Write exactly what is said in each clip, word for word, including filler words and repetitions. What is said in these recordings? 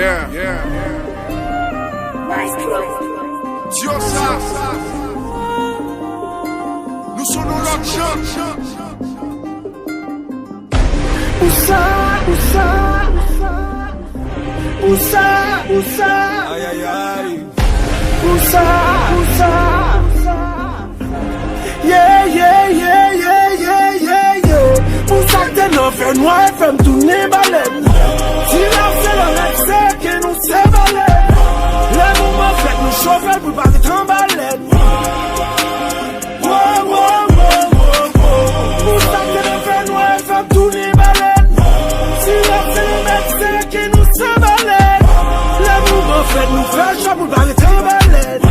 Yeah, yeah. Maestro. Diosa. Nou se yon lòt jan. Pou sa, pou sa, pou sa, pou sa, pou sa. Ay, ay, ay. Pou sa, pou sa, pou sa. Yeah, yeah, yeah. Pou sa k te nan fènwa, fè m tounen balèn. Ti laf se lè rèd seke nou se balèn. Lè mouvman fèt, nou chofe l pou l pa ret an balèn. Wo, wo, wo, wo, wo. Pou sa k te nan fènwa, fè m tounen balèn. Ti laf se lè rèd seke nou se balèn. Lè mouvman fèt, nou fè cho pou l pa ret an balèn.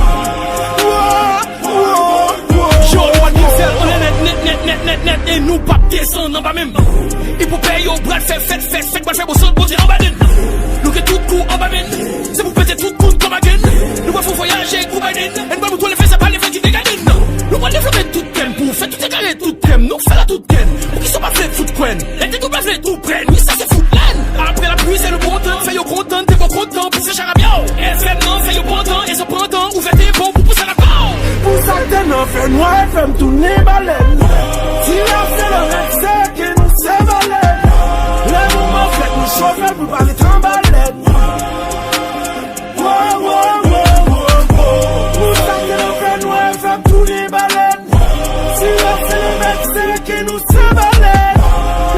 Wo. Yo, nou pa t gen sèl anlè nèt, nèt, nèt, nèt, nèt, nèt, nèt, e nou p ap desann anba menm. Ipopè yo pral fè fèt, fèt, fèt, pral fè bon sant, Bondye anba dèn. Nou gen tout kou anba menn. Se pou pete tout kout kòm agen. Nou pral fè vwayaje kou Biden. Ann pral moutre leve sa pa leve ki degaden. Nou pral devlope tout tèm pou fè tout ekare tout tèm. Nou fè la tout tèm. Poukisa w pa vle fout kwèn? Lè te tou pa vle tou prèn. Wi, sa se fout lèn. Apre lapli, se le bon tan. Fè yo kontan, te bon kontan pou fè charabya. F M nan fè yo pantan, e sa pantan, ouvè te bon pou pouse la Pou sa k te nan fènwa, fè m tounen balèn. Ti laf se lè rèd seke nou se balèn. Lè mouvman fèt, nou chofe l pou l pa ret an balèn. Wo, wo, wo, wo, wo. Pou sa k te nan fènwa, fè m tounen balèn. Ti laf se lè rèd seke nou se balèn.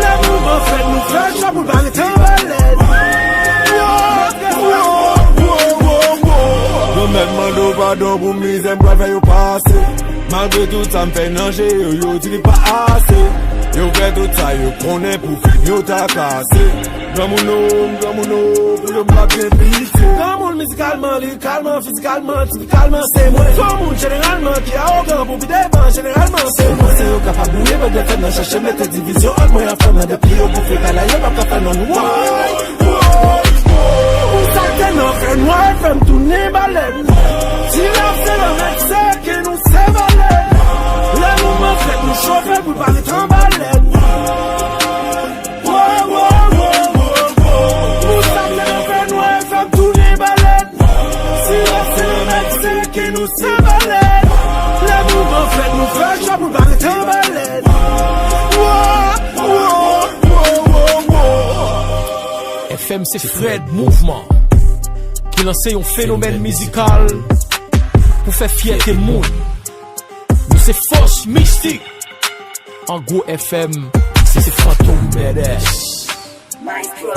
Lè mouvman fèt, nou fè cho pou l pa ret an balèn. Yo, yo, yo, yo, yo. Yo mèt mande w padon pou mizè m pral fè yo pase. Malgre tout sa m fè nan je yo, yo di li pa ase. Yo fè tout sa yo konnen pou fim yo ta kase. Granmoun o, granmoun o, pou yo m pa byen pitye. Granmoun mizikalman, lirikalman, fizikalman, tipikalman, se mwen. Granmoun jeneralman ki awogan pou pi devan, jeneralman, se mwen. Se yo k ap abouye, bèl defèt nan chèche mete divizyon ant mwen ak fanm nan, depi yo boufe kala, yo p ap ka fè non nou. Pou sa k te nan fènwa, fè m tounen balèn. Ti laf se lè rèd seke nou se balèn. Lè mouvman fèt, nou chofe l pou l pa ret an balèn. Wo, wo, wo, wo, wo. Pou sa k te nan fènwa, fè m tounen balèn. Ti laf se lè rèd seke nou se balèn. Lè mouvman fèt, nou fè cho pou l pa ret an balèn. Wo, wo, wo, wo, wo. F M se Fred Mouvman ki lanse yon fenomèn mizikal pou fè fyète moun. Nou se fòs mistik. An gwo, F M se, se Fantom Badass. Maestro.